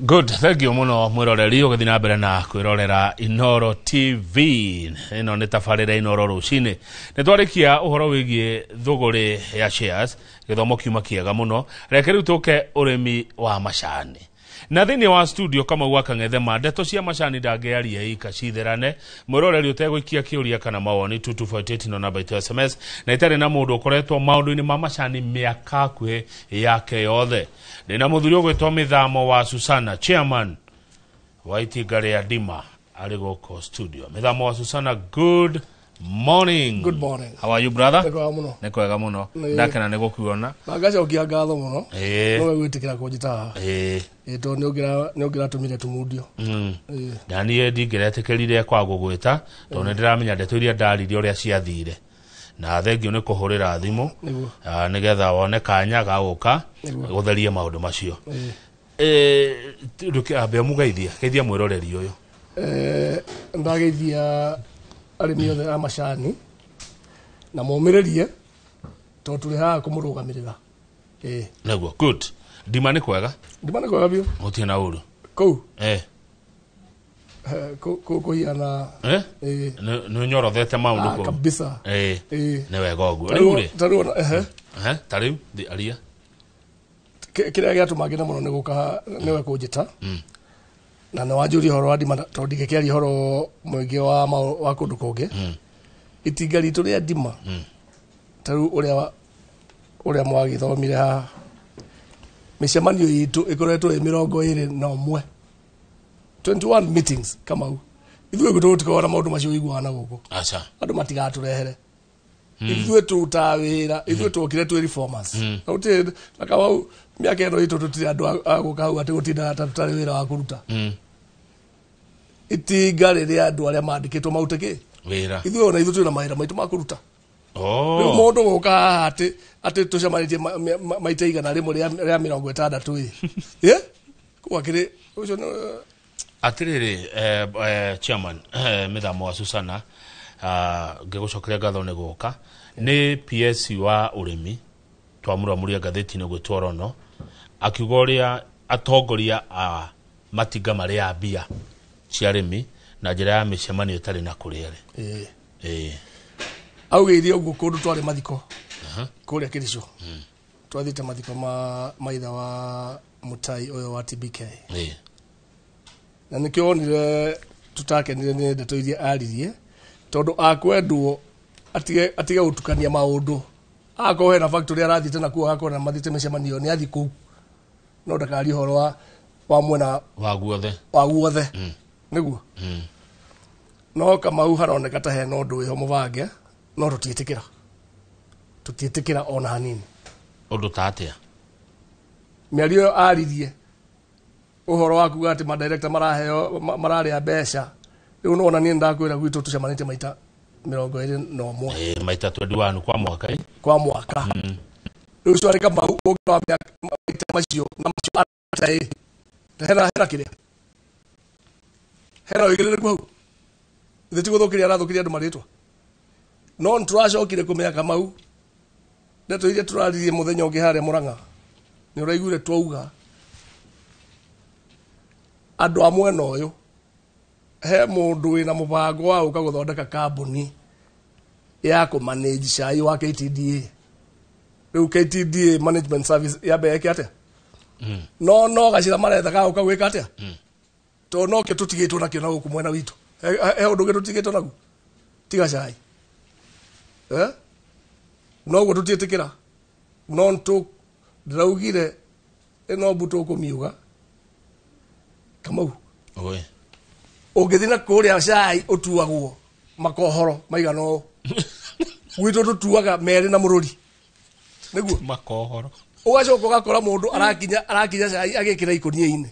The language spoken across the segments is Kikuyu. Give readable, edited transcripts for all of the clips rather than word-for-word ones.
Good, thank you muno mwiroreri ugithi na mbere na kwirorera Inoro TV. Ino nĩ tabarĩra Inoro rũcinĩ. Nĩ twarikia ũhoro wĩgiĩ thũgũrĩ ya shares, gĩthomo kiuma kĩega mũno. Reke rĩu tũke ũrĩmi wa macani. Na thĩinĩ wa studio Kamau wa Kang'ethema, ndeto cia macani ndangĩaria ika citherane. Mwĩroreri ũtegũikia kĩũria kana mawoni 2248 no namba itũ SMS, na itarĩ na mũndũ ũkoretwo maũndũ-inĩ ma macani mĩaka hakuhĩ yake yothe. Ndĩna mũthuri ũgwĩtwo Mĩthamo wa Susana, chairman wa itinga rĩa Ndima, arĩ gũkũ studio. Mĩthamo wa Susana, good morning. Good morning. How are you, brother? Nĩ kwega mũno. Nĩ kwega mũno. Nĩ- Ndakena nĩ gũkuona. Na ngacokia ngatho mũno. Ĩĩ. Nowe gwĩtĩkĩra kũnjĩta haha. Ĩĩ. Ĩĩ, tondũ nĩ ũngĩratũmire tũmundio. Ĩĩ. Na niĩ ndingĩretĩkĩrire kwa gũgwĩta tondũ nĩ ndĩramenya ndeto iria ndaririe ũrĩa ciathire, na thengio nĩ kũhũrĩra thimũ. Nĩguo. Nĩgetha wone kanya ga gũka Nĩguo. gũtherie maũndũ macio. Ĩĩ. Ambe mũgeithia, geithia mwĩroreri ũyũ. Ndageithia arĩmi othe a macani na momĩrĩrie tondũ tũrĩ haha kũmũrũgamĩrĩra. Ĩĩ. Nĩguo, good. Ndima nĩ kwega? Ndima nĩ kwega biũ. Gũtirĩ na ũru? Kũu? Eh. Kũu kũhiana. Eh? Ĩĩ. Nĩ ũnyorothete maũndũ Ah, kũu? kabisa. Eh. Ĩĩ. Nĩ wega ũguo. Ta rĩu Rĩu rĩ, ta rĩu ona- ehe. Ta rĩu thi aria. Kĩrĩa gĩatũma ngene mũno nĩ gũka nĩwe kũnjĩta na nĩ wanjũria ũhoro wa ndima, tondũ ndingĩkĩaria ũhoro mũingĩ wa kũndũ kũngĩ. Itinga ritũ rĩa ndima, ta rĩu ũrĩa mwagĩthomire haha, mĩcemanio itũ ĩkoretwo ĩ 21, 21 meetings. Kamau, ithuĩ gwitũ gũtikoragwo na maũndũ macio ũiguaga na gũkũ. Aca. Andũ matigatũrehere, ithuĩ tũrutaga wĩra. Ithuĩ twokire twĩ reformers na gũtirĩ na Kamau, mĩaka ĩno itũ tũtirĩ andũ a gũka hau atĩ gũtindaga ta tũtarĩ wĩra wa kũruta. Itinga rĩrĩa andũ arĩa mandĩkĩtwo marute kĩ Wĩra. Ithuĩ ona ithuĩ twĩna mawĩra maitũ ma kũruta. Rĩu Oh. mũndũ gũka haha atĩ tũcemanĩtie maita 160 ĩ ĩ kũu akĩrĩ ũcio Atirĩrĩ, chairman, Mĩthamo wa Susana, ngĩgũcokeria ngatho nĩ gũka. Nĩ PS wa ũrĩmi twamũramũria ngathĩti-inĩ gwĩtwo Rono akiuga ũrĩa atongoria a matinga marĩa mbia cia arĩmi na njĩra ya mĩcemanio ĩtarĩ na kũrĩa rĩ. Ĩĩ. Ĩĩ. Augĩire ũguo kũndũ twarĩ mathiko kũrĩa Kĩricũ, twathiĩte mathiko ma maitha wa Mũtai ũyũ wa TBK. Na nĩkĩo wonire tũtakenire nĩ ndeto iria aririe, tondũ akwendwo atige gũtukania maũndũ. Akorwo hena factory arathiĩte nakuo, agakorwo na mathiĩte mĩcemanio, nĩ athiĩ kũu, no ndakarie ũhoro wa mwena wa guothe. Wa guothe nĩguo. No Kamau, haroneka ta hena ũndũ wĩho mũbange, no tũtiĩtĩkĩra, tũtiĩtĩkĩra ona hanini. Ũndũ ta atĩa? Mĩario ĩyo aririe ũhoro wa kuga atĩ madirector maraheo mararĩa mbeca. Rĩu nĩwona niĩ ndakwĩra gwitũ tũcemanĩtie maita 21. Ĩĩ, maita 21 kwa mwaka ĩ. Kwa mwaka. Rĩu ũcio arĩ Kamau, ũngĩrora maita macio na macio arata ĩ hena kĩrĩa hena ũigĩrĩrĩku hau, ithe ti gũthũkĩria arathũkĩria andũ marĩtwa. No nĩtũracokire kũmenya, Kamau, ndeto iria tũraririe mũthenya ũngĩ harĩa Mũrang'a, nĩ ũraiguire twauga andũ a mwena ũyũ he mũndũ wĩna mũbango wa gũka gũthondeka kambuni ya kũmanage cai wa KTDA. Rĩu KTDA Management Service yambe eke atĩa? No gacĩra maretha ga gũka gwĩka atĩa? Tondũ nokĩo tũtigĩtwo nakĩo na gũkũ mwena witũ. He ũndũ ũngĩ tũtigĩtwo naguo tiga cai, eh? Noguo tũtiĩtĩkĩra, no tũ ndĩraugire ĩno mbu tũkũmiuga, Kamau. Oi. Ũngĩthiĩ na kũrĩa cai ũtuagwo makohoro maigana ũũ, gwitũ tũtuaga merĩ na mũrũri nĩguo. Makohoro. Ũgacoka ũgakora mũndũ arakinya cai agĩkĩra ikũnia-inĩ.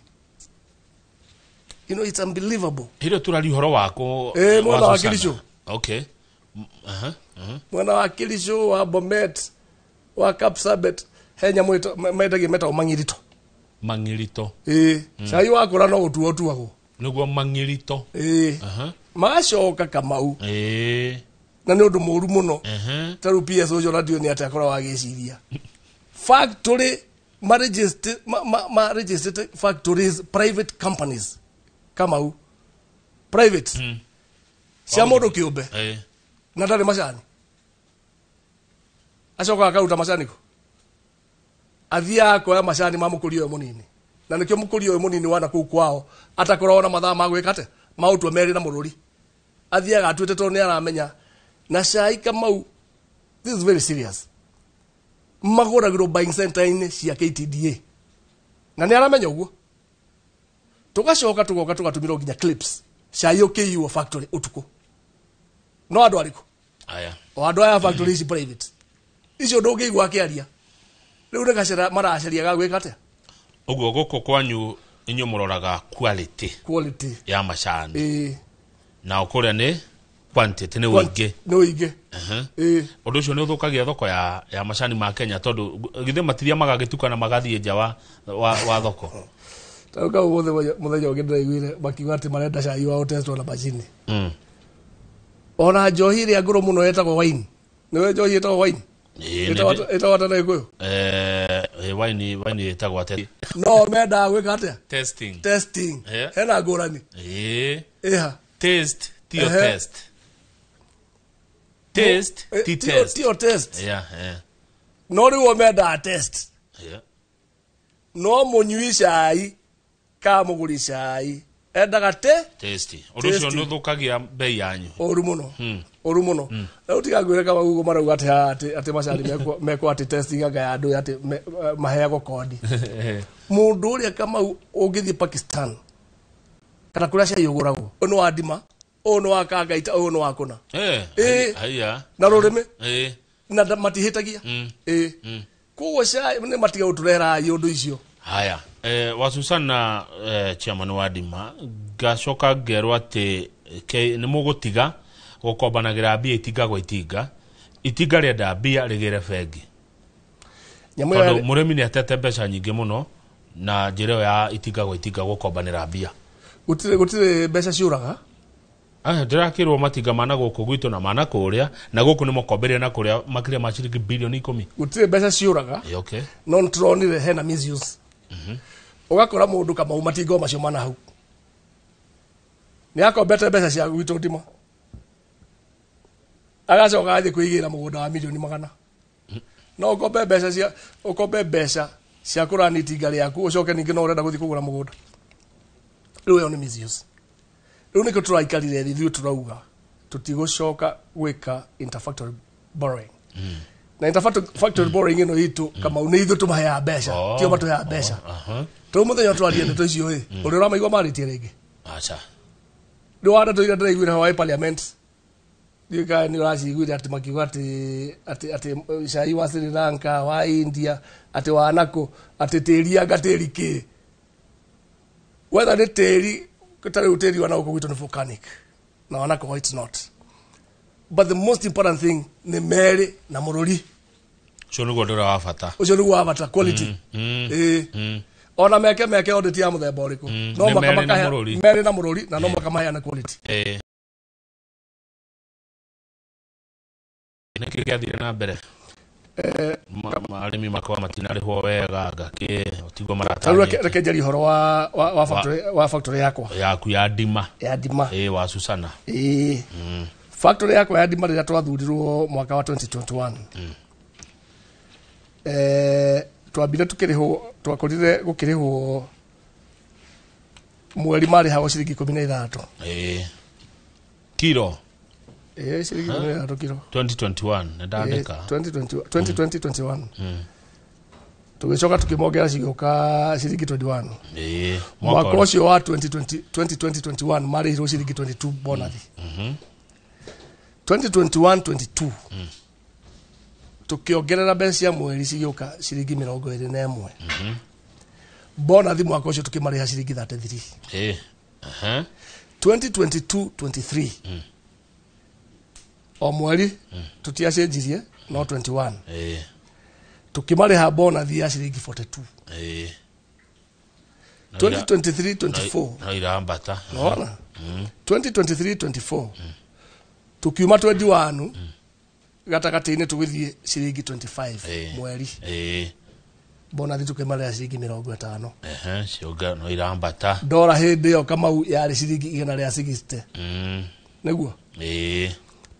You know, it's unbelievable. Hĩndĩ ĩyo tũraria ũhoro wako. Ĩĩ, mwena wa Susana. Kericho. Okay. Aha. Mwena wa Kericho, wa Bomet, wa Kapsabet, he nyamũ mendagia metagwo mang'irito. Mang'irito. Ĩĩ, cai wakũra no gũtuo ũtuagwo. Nĩguo mang'irito. Ĩĩ. Magacoka, Kamau, na nĩ ũndũ mũũru mũno. Ta rĩu PS ũcio, na ndiũĩ nĩ atĩa akoragwo agĩciria factory Ma registered factories, private companies, Kamau, private cia mũndũ kĩũmbe. Na ndarĩ macani, acokaga akaruta macani kũ? Athiaga akoya macani ma mũkũria ũyũ mũnini, na nĩkĩo mũkũria ũyũ mũnini wana kũu kwao atakoragwo na mathaa ma gwĩka atĩa, maũtua merĩ na mũrũri. Athiaga atuĩte tondũ nĩ aramenya. Na cai, Kamau, this is very serious, magũragĩrwo buying center-inĩ cia KTDA, na nĩ aramenya ũguo. Tũgacoka tũgoka tũgatũmĩrwo nginya clips, cai ũkĩiywo factory ũtukũ. No andũ arĩkũ? Aya. O andũ aya factory ici private icio ndũngĩigua akĩaria. Rĩu nĩ gacĩra maracaria ga gwĩka atĩa? Ũguo gũkũ kwanyu inyuĩ mũroraga quality quality ya macani, nao kũrĩa nĩ quantity, nĩ ũingĩ. Nĩ ũingĩ. Ĩĩ. Ũndũ ũcio nĩ ũthũkagia thoko ya macani ma Kenya, tondũ githĩ matiria magagĩtukana magathiĩ nja wa thoko? Tarĩu kau mũthenya ũngĩ ndĩraiguire makiuga atĩ marenda cai wao testwo na macini. Ona njohi ĩrĩa ngũrũ mũno ĩtagwo wine, nĩwe njohi ĩtagwo wine? Ĩĩ, Ĩtagwo atĩa na Gĩkũyũ? Wine ĩtagwo atĩa? No mendaga gwĩka atĩa? Testing. Testing. Hena ngũrani. Ĩha? Taste tiyo. Test, taste ti test. Tiyo test. No rĩu o mendaga test. No mũnyui cai ka mũgũri cai endaga te Tasty. Ũndũ ũcio Tasty. nĩ ũthũkagia bei yanyu. Ũru mũno, ũru mũno. Rĩu tiga ngwĩre kama gugo marauga atĩ haha atĩ macani mekwo atĩ testing, anga ya andũ atĩ maheagwo kodi. Mũndũ ũrĩa, Kamau, ũngĩthiĩ Pakistan kana kũrĩa cai ũgũragwo, ũyũ nĩ wa ndima, ũyũ nĩ wa kangaita, ũyũ nĩ wa kũna. Haiya. Na rũrĩmĩ na matihĩtagia. Ĩĩ, koguo cai nĩ matiga gũtũrehera ũndũ icio. Haya, wa Susana, chairman wa ndima, ngacoka ngerwo atĩ nĩ mũgũtiga gũkombanagĩra mbia itinga gwa itinga. Itinga rĩenda mbia rĩgĩre bengi. Nyamũ tondũ ĩyo mũrĩmi nĩ atete mbeca nyingĩ mũno na njĩra ĩyo ya itinga gwa itinga gũkombanĩra mbia. Gũtirĩ mbeca ciũraga. Aya ndĩrakĩrwo matinga mana gũkũ gwitũ na mana kũrĩa, na gũkũ nĩ makombeire na kũrĩa makĩria ma ciringi bilioni 10. Gũtirĩ mbeca ciũraga. No nĩtũronire hena misuse. Ũgakora mũndũ, Kamau, matinga o macio mana hau nĩ akombete mbeca cia gwitũ ndima, agacoka agathiĩ kwĩigĩra mũgũnda wa milioni 100. No ũkombe mbeca cia kũrani itinga rĩaku, ũcoke ningĩ no ũrenda gũthiĩ kũgũra mũgũnda. Rĩu ĩyo nĩ misuse. Rĩu nĩkĩo tũraikarire thĩ ithuĩ tũrauga tũtigũcoka gwĩka interfactory borrowing. Na interfactory borrowing ĩno itũ, Kamau, nĩ ithuĩ tũmaheaga mbeca, tio matũheaga mbeca. Tondũ mũthenya twarie ndeto icio ĩ, ũrĩa ũramaigua marĩtie rĩngĩ. Aca. Rĩu wa ndeto iria ndĩraiguire hawaĩ parliament, ndiũĩ kana nĩ ũraciguire, atĩ makiuga atĩ cai wa Sri Lanka, wa India, atĩ wa nakũ, atĩ tĩri anga tĩri kĩ, wetha nĩ tĩri. Ta rĩu tĩri wa nagũkũ gwitũ nĩ volcanic, na wa nakũ it's not. But the most important thing nĩ merĩ na mũrũri. Ũcio nĩguo ũndũ ũrĩa wa bata. Ũcio nĩguo wa bata, quality. Ĩĩ, ona meke audit ya mũthemba ũrĩkũ, no Nĩ mũhaka merĩ na mũrũri. Merĩ na mũrũri, na no mũhaka maheane quality. Nĩkĩ gĩathire na mbere? Arĩmi makorwo matinarĩhwo wega, ngakĩ tiguo Ta rĩu maratanyĩte? Reke njarie ũhoro wa factory yakwa. Yaku ya ndima. Ya ndima. Wa Susana. Ĩĩ, factory yakwa ya ndima, rĩrĩa twathurirwo mwaka wa 2021, twambire tukĩrĩhwo, twakorire gũkĩrĩhwo mweri marĩhagwo ciringi 16. Kiro? Ĩĩ, ciringi 16 kiro. 2021 nĩ ndandĩka. 2020, 2021 tũgĩcoka tũkĩmongerera cigĩũka ciringi 21. Mwaka ũcio wa 2020, 2021 marĩhirwo ciringi 22 bonathi. 2021 22 tũkĩongerera mbeca cia mweri cigĩũka ciringi 21 bonathi. Mwaka ũcio tũkĩmarĩha ciringi 33. Aha. 2022 23 o mweri tũtiacenjirie, no 21, tũkĩmarĩha bonathi ya ciringi 42. 2023 24 No irambata. Naona 2023 24 tukiuma 21 gatagatĩ-inĩ tũgĩthiĩ ciringi 25 mweri. Bonathi tukĩmarĩha ciringi 50. Ehe, cionga no irambata. Ndora hĩndĩ ĩyo Kamau yarĩ ciringi 160. Nĩguo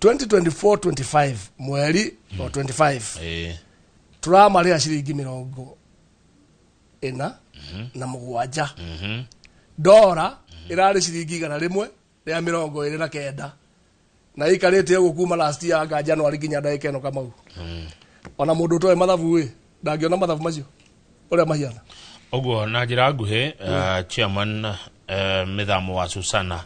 2024 25 mweri o 25 tũramarĩha ciringi 47. Ndora ĩrarĩ ciringi 129 na ĩikarĩte ũguo kuma last year anga January nginya ndagĩka ĩno Kamau. Ona mũndũ ũtoĩ mathabu ĩ ndangĩona mathabu macio ũrĩa mahiana. Ũguo na njĩra nguhĩ, chairman, mĩthamo wa Susana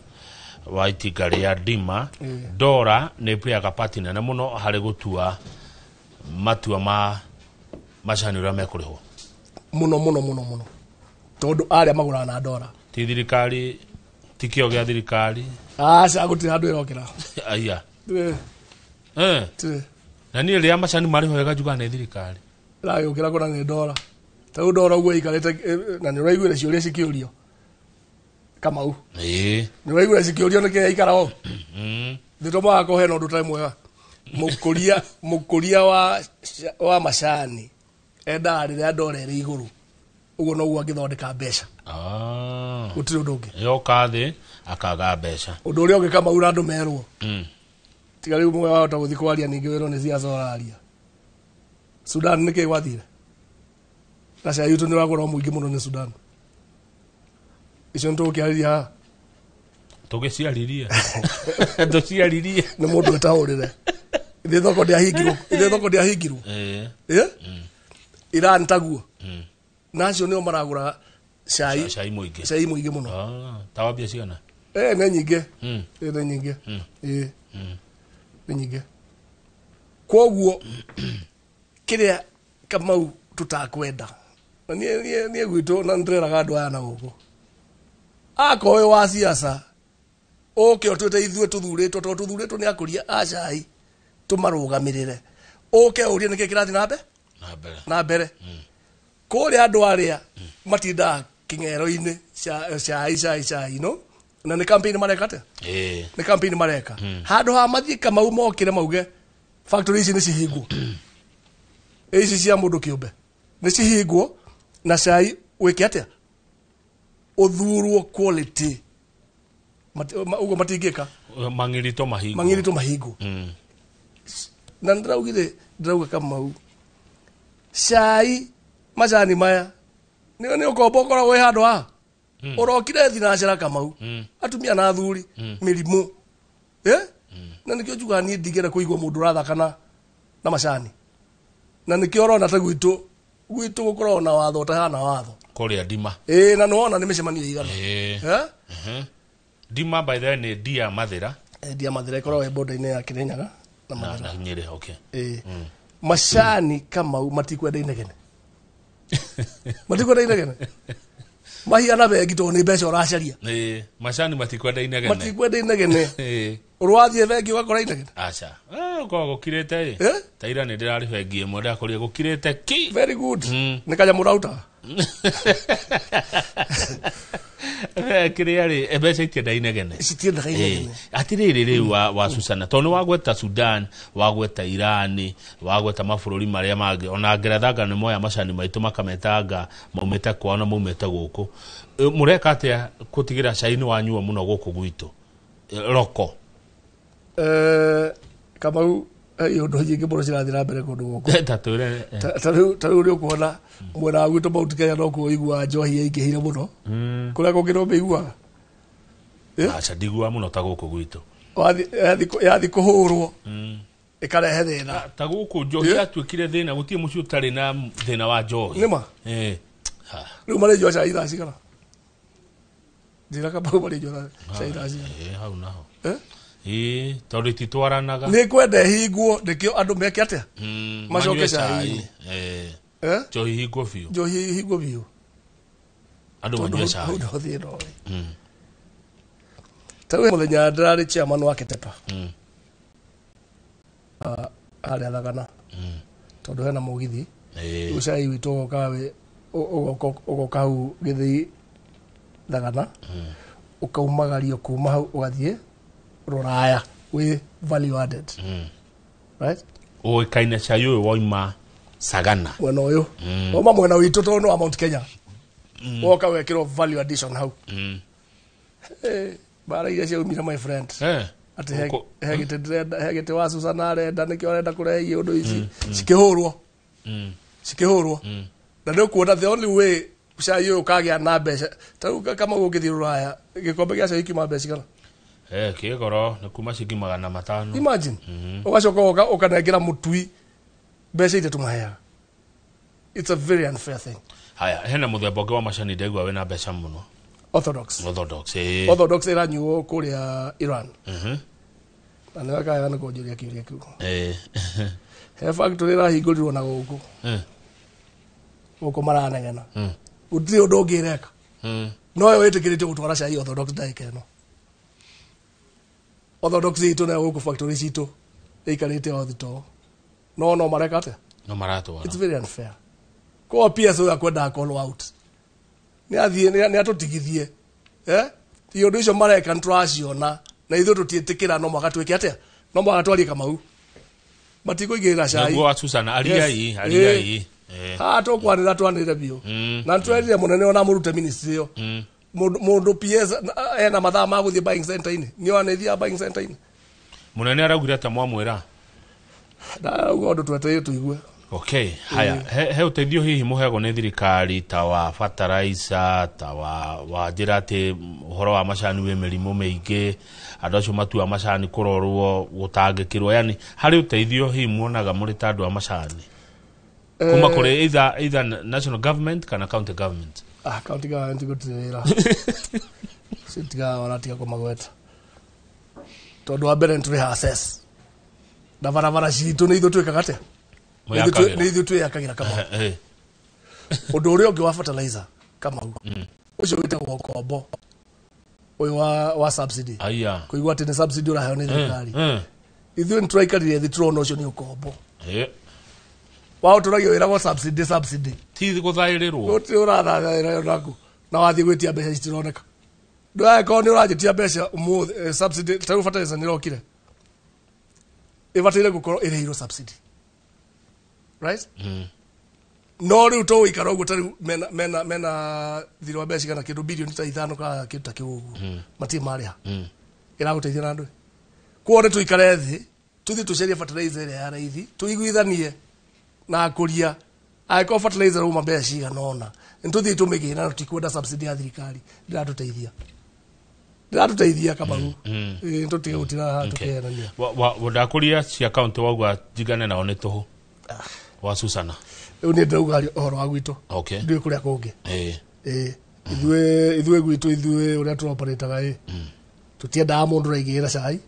wa itinga rĩa Ndima, ndora nĩ playaga part nene mũno harĩ gũtua matua ma macani ũrĩa mekũrĩhwo. Mũno mũno mũno mũno, tondũ arĩa magũraga na ndora. Ti thirikari, ti kĩo gĩa thirikari. Aca, gũtirĩ handũ ĩrokĩra. Aya. Na niĩ rĩrĩa macani marĩho wega njugaga nĩ thirikari. Ĩragĩũkĩra kũna nĩ ndora. Ta rĩu ndora ũguo ĩikarĩte, na nĩ ũraiguire ciũria cikĩũrio Kamau. Nĩ ũraiguire cikĩũrio nĩkĩ yaikara ũũ? Thĩ tũmaga kũhe na ũndũ ũtarĩ mwega. Mũkũria wa macani endaga rĩrĩa ndora ĩrĩ igũrũ, ũguo noguo angĩthondeka mbeca. Gũtirĩ ũndũ ũngĩ. Yoka thĩ akaga mbeca. Ũndũ ũrĩa ũngĩ Kamau na andũ merwo. Tiga rĩu mũgwe wahota gũthiĩ kwaria ningĩ wĩrwo nĩ siasa ũraria. Sudan nĩkĩ gwathire? Na cai witũ nĩ ũragũrwo mũingĩ mũno nĩ Sudan. Icio nĩ tũgũkĩarĩria haha. Tũgĩciaririe. Tũciaririe. Nĩ mũndũ etaũrĩre. Ithe thoko ndĩahingirwo. Ithe thoko ndĩahingirwo. Iran taguo. Na acio nĩo maragũra cai. Cai mũingĩ. Cai mũingĩ mũno. Ta wambia cigana? Nĩ nyingĩ. Nĩ nyingĩ. Nĩ nyingĩ. Kwoguo kĩrĩa Kamau tũtakwenda. Na niĩ gwitũ na nĩndĩreraga andũ aya na gũkũ. Akorwo wĩ wa siasa, ũke ũtwĩte ithuĩ tũthurĩtwo, tondũ tũthurĩtwo nĩ akũria a cai, tũmarũgamĩrĩre. Ũke ũrie nĩkĩ kĩrathiĩ na mbere? Na mbere. Na mbere. Kũrĩa andũ arĩa matindaga kĩng'ero-inĩ, cai, cai, cai, no? Na nĩ campaign mareka atĩa? Nĩ campaign mareka. Handũ ha mathiĩ Kamau mokĩre mauge factory ici nĩ cihingwo. Ici cia mũndũ kĩũmbe. Nĩ cihingwo na cai wĩke atĩa? Ũthurwo quality. Ũguo matingĩka. Mang'irito mahingwo. Mang'irito mahingwo. Na ndĩraugire, ndĩrauga Kamau. Cai, macani maya, nĩ ũkombo ũkoragwo wĩ handũ haha. Ũrokire thinacera Kamau. Atumia na athuri, mĩrimũ. Na nĩkĩo njugaga niĩ ndingĩenda kũigua mũndũ ũrathaka na macani. Na nĩkĩo ũrona ta gwitũ gũkoragwo na watho ũtahana watho. Kũrĩa Ndima. Na nĩwona nĩ mĩcemanio ĩigana. Ndima by the way nĩ Ndia Mathĩra. Ndia Mathĩra ĩkoragwo ĩ border-inĩ ya Kĩrĩnyaga na Mathĩra. Na Nyĩrĩ, okay. Macani Kamau matikwenda inegene. Matikwenda inegene. Mahiana bengi tondũ nĩ mbeca ũracaria. Macani matikwenda inegene. Matikwenda inegene. Ũrathiĩ bengi ũgakora inegene. Aca. Ũkoragwo gũkirĩte ĩ. Ta ira nĩ ndĩrarĩ bengi ĩmwe ndĩrakorire gũkirĩte ki. Very good. Nĩ kanyamũ ũraruta. Kĩrĩa rĩ, mbeca itienda inegene. Citiendaga inegene. Atĩrĩrĩ rĩu wa Susana, tondũ nĩ wagweta Sudan, wagweta Iran, wagweta mabũrũri marĩa mangĩ, ona Ngeretha anga nĩ moya macani maitũ makametanga maumĩte kwao na maumĩte gũkũ. Mũreka atĩa gũtigĩra cai nĩ wanyuo mũno gũkũ gwitũ? Roko. Kamau, ũndũ nyingĩ mũno cirathiĩ na mbere kũndũ gũkũ. Ta twĩre, Ta rĩu nĩ ũkuona mwena wa gwitũ Mount Kenya no kuo ũiguaga njohi yaingĩhire mũno. Kũrĩa kũngĩ no mĩiguaga. Aca, ndiguaga mũno ta gũkũ gwitũ. Yathi kũhũrwo, ĩkarehe thĩna. Ta gũkũ njohi yatuĩkire thĩna, gũtirĩ mũciĩ ũtarĩ na thĩna wa njohi. Nĩ ma? Rĩu marĩnjua cai thaa cigana? Njĩra Kamau marĩnjua cai thaa cigana? Hau naho. Tondũ ititwaranaga. Nĩ kwenda ĩhingwo, nĩkĩo andũ meke atĩa? Macoke Manyue cai. cai. Njohi ihingwo biũ. Njohi ihingwo biũ. Andũ Tondũ manyue cai. hau nĩho thĩna ũrĩ. Ta rĩu mũthenya ndĩrarĩ chairman wa Ketepa. Harĩa Thagana. Tondũ hena mũgithi. Rĩu cai witũ ũgoka hau gĩthĩi Thagana. Ũkaumagario kuma hau ũgathiĩ Rũraya wĩ value added. Right? Ũĩkaine cai ũyũ wauma Sagana. Mwena ũyũ wauma mwena witũ tondũ nĩ wa Mount Kenya, woka wekĩrwo value addition hau. Mbara iria ciaumire, my friend, atĩ he gĩtĩ ndĩrenda, he gĩtĩ wa Susana arenda, nĩkĩo arenda kũrehe iũndũ ici cikĩhũrwo, cikĩhũrwo. Na nĩ ũkuona the only way cai ũyũ ũkagĩa na mbeca, ta rĩu kama ũngĩthiĩ Rũraya, gĩkombe gĩa cai kiuma mbeca cigana? Kĩgoro nĩ kuma ciringi 500. Imagine, ũgacoka ũkanengera mũtui mbeca iria tũmaheaga. It's a very unfair thing. Haya, hena mũthemba ũngĩ wa macani ndaigua wĩna mbeca mũno. Orthodox. Orthodox. Orthodox ĩranyuo kũrĩa Iran. Na nĩ wekaga nĩ kũnjũria kĩũria kĩu. He factory ĩrahingũrirwo na gũkũ, gũkũ maranegena gũtirĩ ũndũ ũngĩ ĩreka. No yo ĩtĩkĩrĩtio gũtwara cai orthodox ndagĩka ĩno. Orthodox itũ nayo gũkũ factory citũ ĩikarĩte o thitoo, no mareka atĩa? No maratwara. It's very unfair. Koguo PS ũyũ akwendaga call out nĩ athiĩ nĩ atũtigithie, eh, iũndũ icio mareka nĩ tũraciona na ithuĩ tũtiĩtĩkĩra. No mwaka twĩke atĩa? No mwaka twarie, Kamau, matikũigĩrĩra cai. Nĩguo wa Susana ariai. Yes. Ariai. Haha tũkwanĩra twanĩrĩre biũ na nĩtwerire mũnene ona mũrute ministry ĩyo. Mũndũ PS ena mathaa ma gũthiĩ buying center-inĩ, nĩ ona buying center-inĩ. Mũnene araugire atĩa mwamwĩra? Ndarauga ũndũ twetereire tũigue. Okay, haya, he ũteithio hihi mũheagwo nĩ thirikari ta wa fertilizer, ta wa njĩra atĩ ũhoro wa macani wĩ mĩrimũ mĩingĩ, andũ acio matua macani kũrorwo gũtangĩkĩrwo, yani harĩ ũteithio hihi muonaga mũrĩ ta andũ a macani kuma kũrĩ either national government kana county government? Ah, county government gũtirĩ wĩra citigaga waratiga kũmagweta, tondũ wa mbere nĩ tũrĩhaga cess na barabara citũ nĩ ithuĩ twĩkaga atĩa? Mwĩyakagĩra. Nĩ ithuĩ twĩyakagĩra, Kamau. Ũndũ ũrĩa ũngĩ wa fertilizer, Kamau, ũcio wĩtagwo ngombo ũyũ wa subsidy. Aya. Kũigua atĩ nĩ subsidy ũraheo nĩ thirikari, ithuĩ nĩ tũraikarire thĩ tũrona ũcio nĩ ũkombo wa ũtũragio wĩragwo subsidy, subsidy. Ti gũthaĩrĩrwo. Gũtirĩ ũrathaĩra naku na wathiĩ gwĩtia mbeca citironeka. Ndũragĩkorwo nĩ ũranjĩtia mbeca ũmũthĩ, subsidy ta rĩu fertilizer nĩ ĩrokire, ĩbataire gũkorwo ĩrĩhirwo subsidy, right? No rĩu tũgũikara ũguo, ta rĩu mena thirĩ wa mbeca cigana kĩndũ bilioni ta 5 kana kĩndũ ta kĩu ũguo matirĩ marĩha. Ĩragũteithia na ndũĩ? Koguo nĩ tũikare thĩ tũthiĩ tũcarie fertilizer ĩrĩa ya raithi, tũiguithanie na akũria. Angĩkorwo fertilizer rauma mbeca cigana ũna, nĩ tũthiĩ tũmĩgĩre na tũtikwenda subsidy ya thirikari. Ndĩratũteithia, ndĩratũteithia, Kamau. Ĩĩ, tũtige gũtira haha tũkĩhenania. Ndakũria cia county wauga njigane nao nĩ tũhũ wa Susana. Rĩu niĩ ndĩrauga ũhoro wa gwitũ. Ndiũĩ kũrĩa kũngĩ. Ĩĩ, ithuĩ gwitũ, ithuĩ ũrĩa tũroparĩtaga, ĩ tũtiendaga mũndũ ũraigĩrĩra cai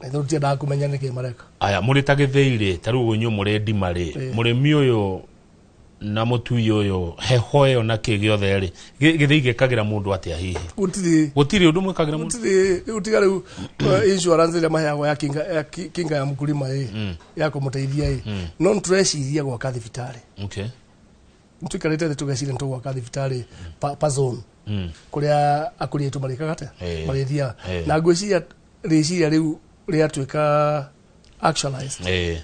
na ithuĩ tũtiendaga kũmenya nĩkĩ mareka. Aya, mũrĩ ta gĩthĩi rĩ, ta rĩu inyuĩ mũrĩ ndima rĩ, mũrĩmi ũyũ na mũtui ũyũ, heho ĩyo na kĩ gĩothe rĩ, gĩthĩi gĩkagĩra mũndũ atĩa hihi? Gũtirĩ. Gũtirĩ ũndũ mwĩkagĩra mũndũ? Gũtirĩ. Rĩu tiga rĩu insurance ĩrĩa maheagwo ya kinga, ya kinga ya mkulima, ĩ ya kũmũteithia, ĩ no nĩtũreciria gwaka thibitarĩ. Nĩtũikarĩte thĩ tũgeciria nĩtũgwaka thibitarĩ pa zone kũrĩa akũria aitũ marĩkaga atĩa? Marĩthiaga. Na ngwĩciria rĩciria rĩu rĩatuĩka actualized,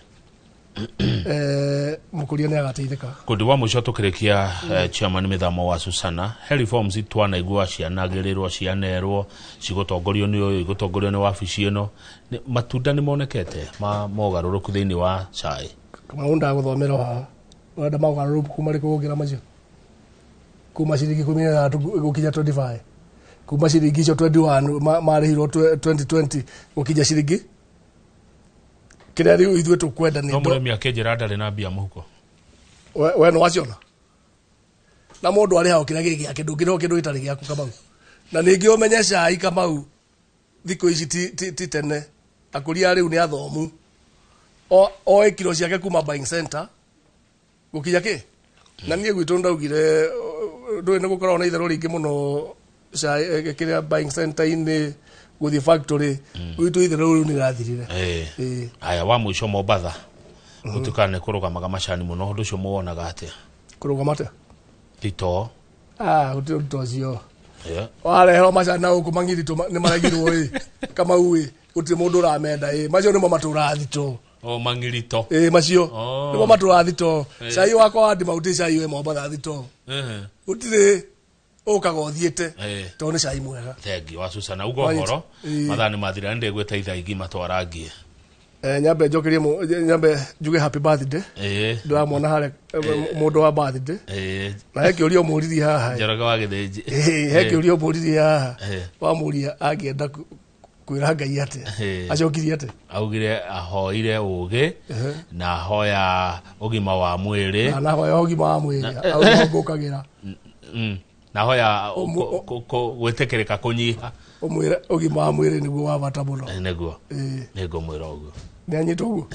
mũkũria nĩ agateithĩka. Kũndũ wa mũico tũkĩrĩkia, chairman mĩthamo wa Susana, he reforms twanaigua cianagĩrĩrwo, cianerwo cigũtongorio nĩ ũyũ, igũtongorio nĩ wabici ĩno. Matunda nĩ monekete ma mogarũrũku thĩinĩ wa cai? Kamau, ndagũthomera o haha. Ũrenda mogarũrũku marĩkũ gũkĩra macio? Kuma ciringi 16 gũkinya 25, kuma ciringi icio 21 marĩhirwo 2020 gũkinya ciringi kĩrĩa rĩu ithuĩ tũkwenda nĩ No mũrĩmi akĩnjĩra ndarĩ na mbia mũhuko. We nĩ waciona na mũndũ arĩhagwo kĩrĩa gĩ gĩake, ndũngĩrĩhwo kĩndũ gĩtarĩ gĩaku, Kamau. Na ningĩ ũmenye cai, Kamau, thikũ ici ti tene akũria rĩu nĩ athomu. Oe kiro ciake kuma buying center gũkinya kĩ. Na niĩ gwitũ ndaugire ndũĩ nĩ gũkoragwo na itherũ rĩingĩ mũno cai, kĩrĩa buying center-inĩ gũthiĩ factory gwitũ itherũ rĩu nĩ rĩrathirire. Ĩĩ. Aya, wa mũico, Mombatha gũtuĩkaga nĩ kũrũgamaga macani mũno, ũndũ ũcio mũwonaga atĩa? Kũrũgama atĩa? Thitoo. Ah, gũtirĩ ũndũ ta ũcio. Wareherwo macani na gũkũ mang'iri nĩ maregirwo, ĩ Kamau, ĩ gũtirĩ mũndũ ũramenda, ĩ macio nĩmo matũraga thitoo. O mang'irito. Ĩ macio Oh. nĩmo matũraga thitoo. Cai wakwa wa ndimauti cai wĩ Mombatha thitoo. Gũtirĩ ũkaga ũthiĩte tondũ nĩ cai mwega. Thengi wa Susana ugo Wanyita. horo. Ĩĩ. Mathaa nĩ mathira nĩ ndĩgwĩta ithaa igima twarangie. Nyambe njokerie nyambe njuge happy birthday. Ndĩramwona harĩa mũndũ wa birthday. Na he kĩũria ũmũririe haha. Njoroge wa Gĩthĩnji. He kĩũria ũmũririe haha. Wamũria angĩenda kwĩra Ngai atĩa. Acokirie atĩa? Augire ahoire ũgĩ na ahoya ũgima wa mwĩrĩ. Na nahoya ũgima wa mwĩrĩ. Au nĩho ngũkagĩra. Na ahoya gwĩtĩkĩrĩka kũnyiha. Ũmwĩre ũgima wa mwĩrĩ nĩguo wa bata mũno. Nĩguo. Nĩngũmwĩra ũguo. Nĩ anyita ũguo?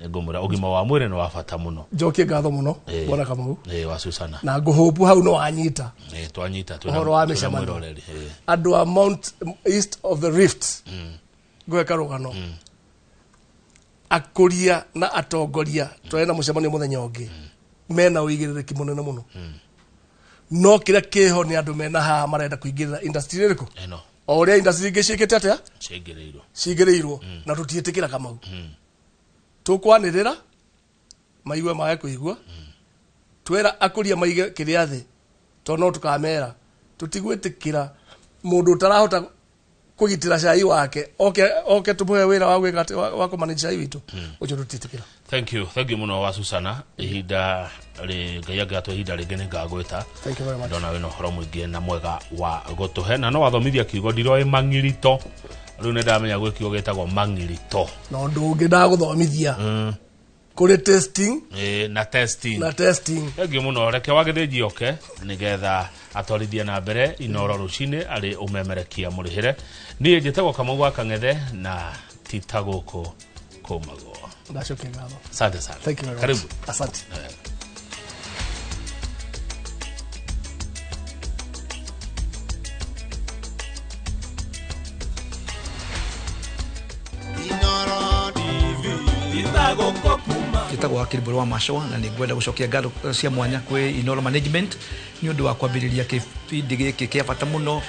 Nĩngũmwĩra ũgima wa mwĩrĩ nĩ wa bata mũno. Njokie ngatho mũno Bwana Kamau. Wa Susana. Na ngũhũpu hau no wanyita. Twanyita Ũhoro wa twĩna mĩcemanio. mwĩroreri. Andũ a Mount East of the Rift. Ngũhe karũgano. Akũria na atongoria twarĩ na mũcemanio mũthenya ũngĩ. Mena ũigĩrĩrĩki mũnene mũno. No kĩrĩa kĩho nĩ andũ mena haha marenda kũingĩrĩra industry ĩrĩkũ? Ĩno. O ũrĩa industry ingĩ ciĩkĩte atĩa? Cingĩrĩirwo. Cingĩrĩirwo. Na tũtiĩtĩkĩra Kamau. Tũkwanĩrĩra maigue mage kũigua. Twera akũria maige kĩrĩa thĩ tondũ no tũkamera tũtigwĩtĩkĩra mũndũ ũtarahota kũgitĩra cai wake oke tũmũhe wĩra wa gwĩka atĩ, wa kũmanage cai witũ. Ũcio tũtiĩtĩkĩra. Thank you. Thank you mũno wa Susana. Ihinda rĩ Ngai angĩgatũhe ihinda rĩngĩ nĩngagwĩta. Thank you very much. Ndona wĩna ũhoro mũingĩ na mwega wa gũtũhe na no wathomithia kiugo ndiroĩ mang'irito. Rĩu nĩ ndamenya gwĩ kiugo gĩtagwo mang'irito. Na ũndũ ũngĩ ndagũthomithia kũrĩ testing Na testing. Na testing. Thank you mũno. Reke wa Gĩthĩnji oke nĩgetha atwarithie na mbere Inooro rũcinĩ arĩ ũmemerekia mũrĩhĩre. Niĩ njĩtagwo Kamau wa Kang'ethe na ti ta gũkũ kũmagwo. Ndacokia ngatho. Asante sana. Thank you very much. Karibu. Asante. Njĩtagwo Wakiri Mbũrũ wa Macoa na nĩ ngwenda gũcokia ngatho cia mwanya kwĩ Inooro Management nĩ ũndũ wa kwambĩrĩria kĩbindi gĩkĩ kĩa bata mũno.